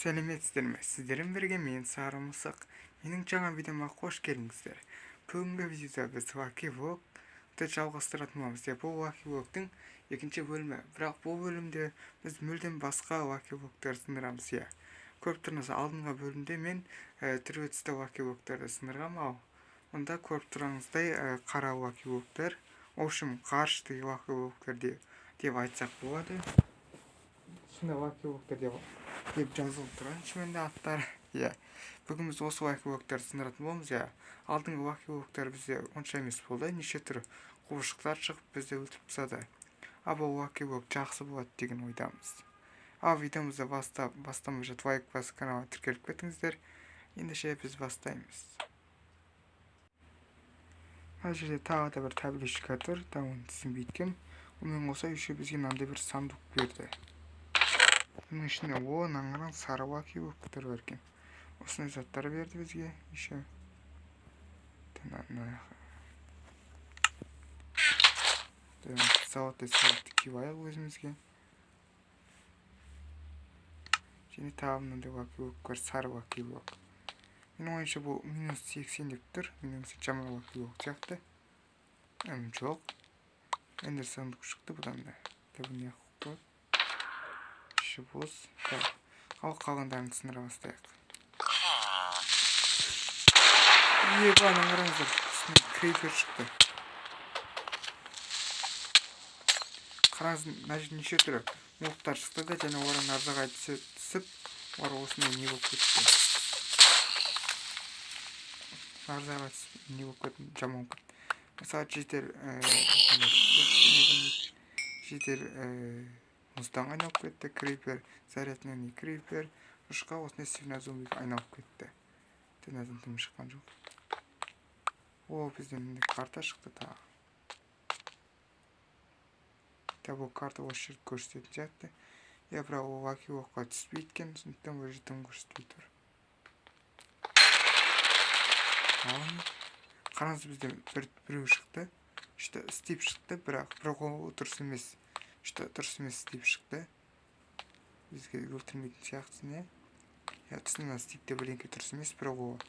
Сәлеметсіздер ме? Сіздермен бірге мен, Сары Мысық. Менің жаңа видеома қош келдіңіздер. Бүгінгі видеода біз Lucky Block'ты жалғастыратын боламыз. Бұл Lucky Block'тың екінші бөлімі. Бірақ бұл бөлімде біз мүлдем басқа Lucky Block'тарды сындырамыз, иә. Көріп тұрыңыз, алдыңғы бөлімде мен түрлі түсті Lucky Block'тарды сындырғам, ал мұнда көріп тұрғаныңыздай қара Lucky Block'тар, в общем, ғарышты Lucky Block'тар деп айтсақ болады. Сондай Lucky Block'тар деп жазылып тұрған ішінде аттар. Иә. Бүгін біз осы Lucky Block'тарды сындыратын боламыз, иә. Алдыңғы Lucky Block'тар бізде онша емес болды. Неше түрлі құбыжықтар шығып бізді өлтіріп тастады. Ал бұл Lucky Block жақсы болады деген ойдамыз. Ал видеомызды бастамай жатып лайк басып, каналға тіркеліп кетіңіздер. Ендеше біз бастаймыз. Мына жерде тағы да бір табличка тұр, да, оны түсінбейді екенмін. Онымен қоса еще бізге мынандай бір сандук берді. Бұның ішінде, о, мынаның сары Lucky Block'тар бар екен. Осындай заттар берді бізге еще. Золотой сауытты киіп алайық өзімізге. Және тағы мынандай Lucky Block бар, сары Lucky Block. Менің ойымша, бұл минус 80 деп тұр. Менің ойымша, жаман Lucky Block сияқты. Жоқ. Эндер сандук шықты бұдан да. Бұл не қылып? Іші бос. Так. Ал қалғандарын сындыра бастайық. Еба, мына қараңыздар, үстінен крипер шықты. Қараңыз, мына жерде неше түрлі мобтар шықты да, және олар найзағай түсіп, олар осындай не болып кетті. Найзағай түсіп, не болып кетті, жаман болып кетті. Мысалы, жедел мұздан айналып кетті, крипер, зарядный крипер, ұшқа осындай свинозомбиге айналып кетті. Мынадан тым шыққан жоқ. О, бізден мындай карта шықты тағы. Да, бұл карта осы жерді көрсететін сияқты. Иә, бірақ ол Lucky Block'қа түспейді екен, сондықтан бұл жерде тым көрсетпей тұр. Ал қараңыз, бізде біреу шықты. Что Стив шықты, бірақ ол дұрыс емес. Что дұрыс емес Стив шықты. Бізге өлтірмейтін сияқтысың, иә? Иә, түсінемін, Стивте бірдеңке дұрыс емес, бірақ ол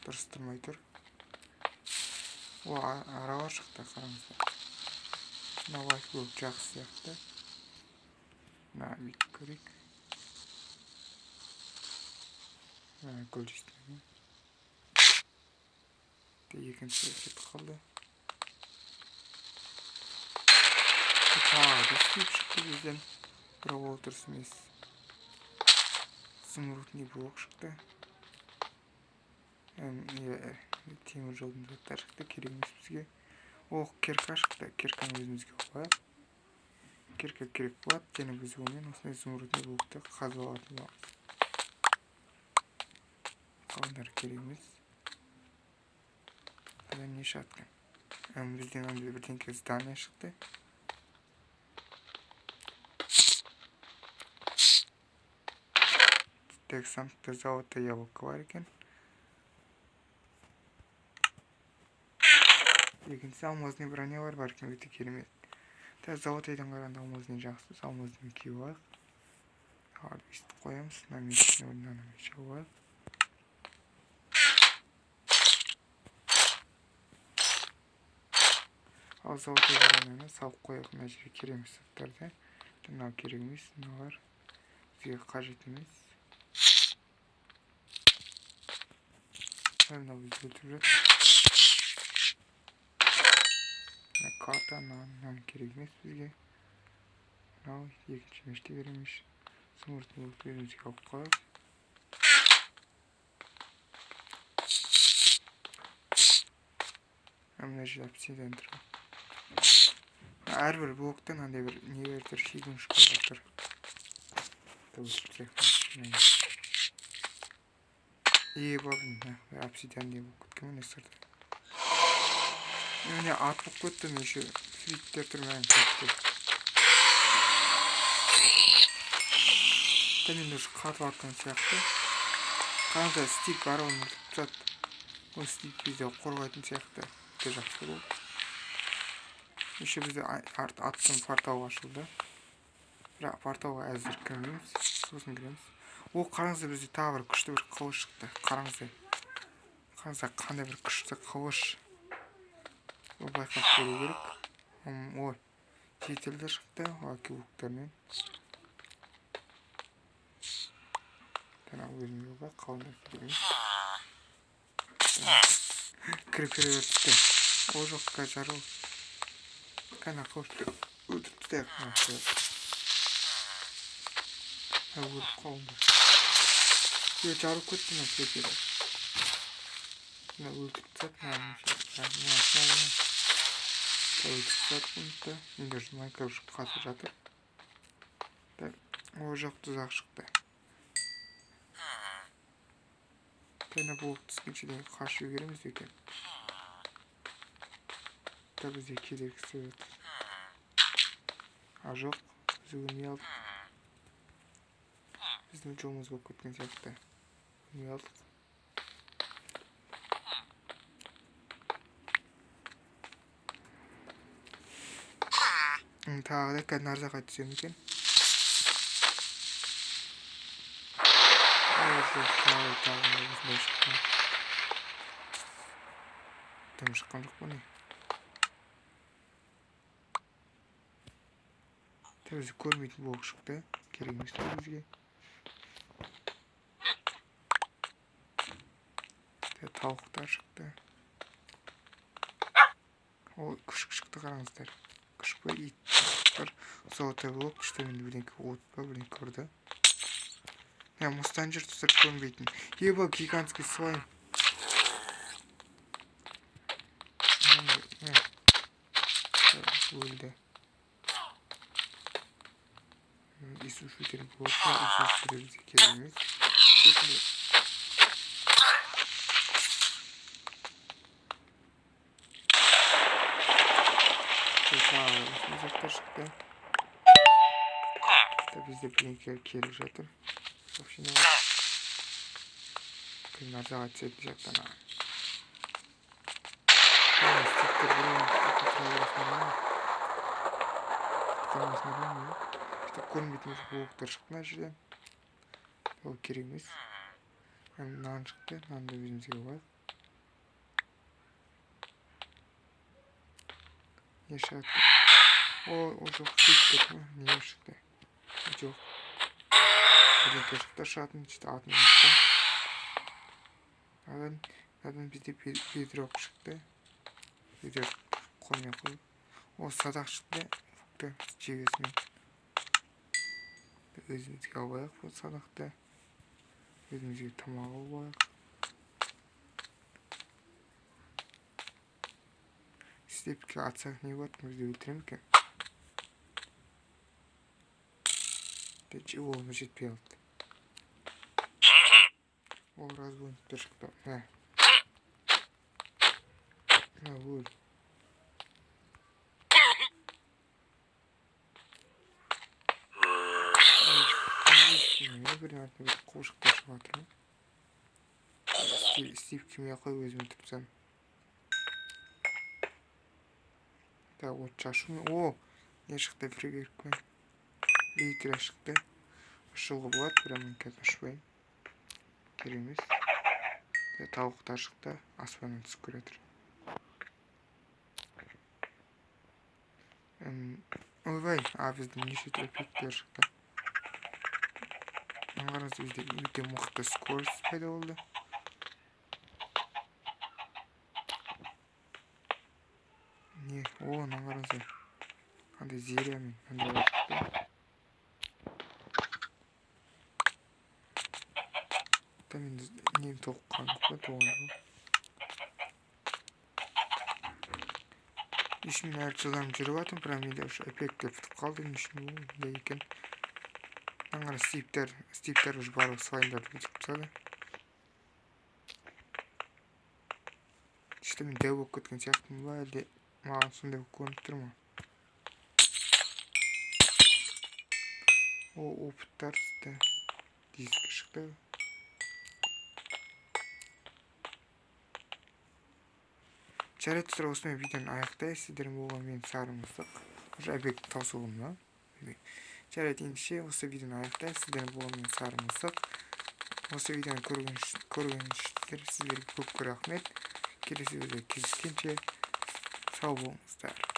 дұрыс тұрмай тұр. О, аралар шықты, қараңыздар. Мына Lucky Block жақсы сияқты. Мына бүйтіп көрейік. Мына гүл жейсің. Екінші кетіп қалды. Тағы да Стив шықты бізден. Бірақ ол дұрыс емес. Изумрудный блок шықты. Темір жолдың заттары шықты, керек емес бізге. О, кирка шықты. Кирканы өзімізге қояйық. Кирка керек болады, және біз онымен осындай изумрудный блокты қазып алатын боламыз. Қалғандары керек емес. Бұдан не шығады екен? Бізден мынандай бірдеңке здание шықты. Так, сандықта золотое яблоко бар екен. Екіншісі алмазный бронялар бар екен, өте керемет. Так, золотойдан қарағанда алмазный жақсы, алмазный киіп алайық. Ал, өйстіп қоямыз, мына мечтің орнына мына меч алып алайық. Ал золотой броняны салып қояйық мына жерге, керек емес заттарды. Мынау керек емес, мыналар бізге қажет емес. Мынау бізді өлтіріп жатыр. Мына карта, мынау керек емес бізге. Мынау екінші меч те керек емес. Изумрудный блокты өзімізге алып қояйық. Мына жерде обсидиан тұр. Әрбір блокта мынандай бір нелер тұр, щебеншкалар тұр. Еба, обсидиан не болып кеткен міне сырты. Міне ат болып кетті, міне еще фриттер тұр, міне фриттер. Да, мен уже қатып жатқан сияқты. Қараңыздар, Стив бар, оны өлтіріп тастады. Ол Стив бізді қорғайтын сияқты. Өте жақсы болды. Еще бізде аттың порталы ашылды. Бірақ порталға әзір кірмейміз, сосын кіреміз. О, қараңыздар, бізде тағы бір күшті бір қылыш шықты. Қараңыздар. Қараңыздар, қандай бір күшті қылыш. Ол байқап көру керек. Ой, жетелдер шықты лаки блоктармен. Тана өзімге бар, қалыңдар керек емес. Кіріп түсті. О, жоқ, жарыл. Қана қылышты өлтіріп тастайық. Өліп қалыңдар. Е, жарылып кетті мына крипер. Мына өлтіріп тастады, мына өлтіріп тастадық бұны да. Енді уже Майнкрафт қатып жатыр. Так, о, жоқ, тұзақ шықты. Тәне болып түскенше дейін қашып үлгереміз екен. Та бізде кедергі істеп жатыр. А жоқ, біз өлмей алдық. Біздің жолымыз болып кеткен сияқты. Өлмей алдық. Тағы да қазір нар жаққа түсемін екен. О, жоқ, тағы осындай шыққан. Дым шыққан жоқ па не? Біз көрмейтін блок шықты. Керек емес бізге. Тауықтар шықты. О, күшік шықты, қараңыздар. Күшік па, ит бар. Золотой блок, что енді бірдеңке от па, бірдеңке ұрды. Мә, мұстан жер тұстар көрінбейтін. Еба, гигантский слайм. Мә, өлді. Иссушитель блок, иссушитель бізге керек емес. Осындай заттар шықты. Бізде бірдеңелер келіп жатыр. Вообще не бар. Нар жаққа түсетін сияқты ана. Көрінбейтін блоктар шықты мына жерден. Ол керек емес. Нан шықты, нанды өзімізге алайық. Не шығады? О, жоқ, кетті. Не шықты? Жоқ. Бірдеңке шықты, шығатын, что атын ұмыттым. Надан бізде бедрок шықты. Бедрок қолмен қойып. О, садақ шықты. Жебесімен. Өзімізге алайық бұл садақты. Өзімізге тамақ алып алайық. Степке атсақ не болады, бізді өлтіре ме екен? О, жетпей қалды. О, разбойниктер шықты. Мә. Мә, өл. Бірдің артынан бір қушықтар шығып жатыр ма? Стив кимей ақ қой, өзім өлтіріп тастадым. Так, от шашу. О, не шықты, фригеркпен. Литра шықты. Ұшуға болады, бірақ мен қазір ұшпаймын. Керек емес. Тауықтар шықты, аспаннан түсіп келе жатыр. Ойбай, а бізде неше түрлі эффекттер шықты. Қараңыз, бізде өте мықты скорость пайда болды. Не, о, мына қараңыздар. Қандай зельямен, қандай шықты. Та мен нем толып қалдық па, толған жоқ. Үшін мен әлі жылдам жүріп жатырмын, бірақ менде уже эффекттер бітіп қалды, не үшін ол екен. Мына қара, стиптер уже барлық слаймдарды өлтіріп тастады. Что мен дәу болып кеткен сияқтымын ба, әлде маған сондай болып көрініп тұр ма? О, опыттар түсті. Диск шықты. Жарайды, достар, осымен видеоны аяқтайық. Сіздермен болған мен Сары Мысық. Уже объект таусылды ма? Жарайды, ендеше осы видеоны аяқтайық. Сіздермен болған мен Сары Мысық. Осы видеоны көрген сіздерге көп көп рахмет. Келесі видеода кездескенше, сау болыңыздар.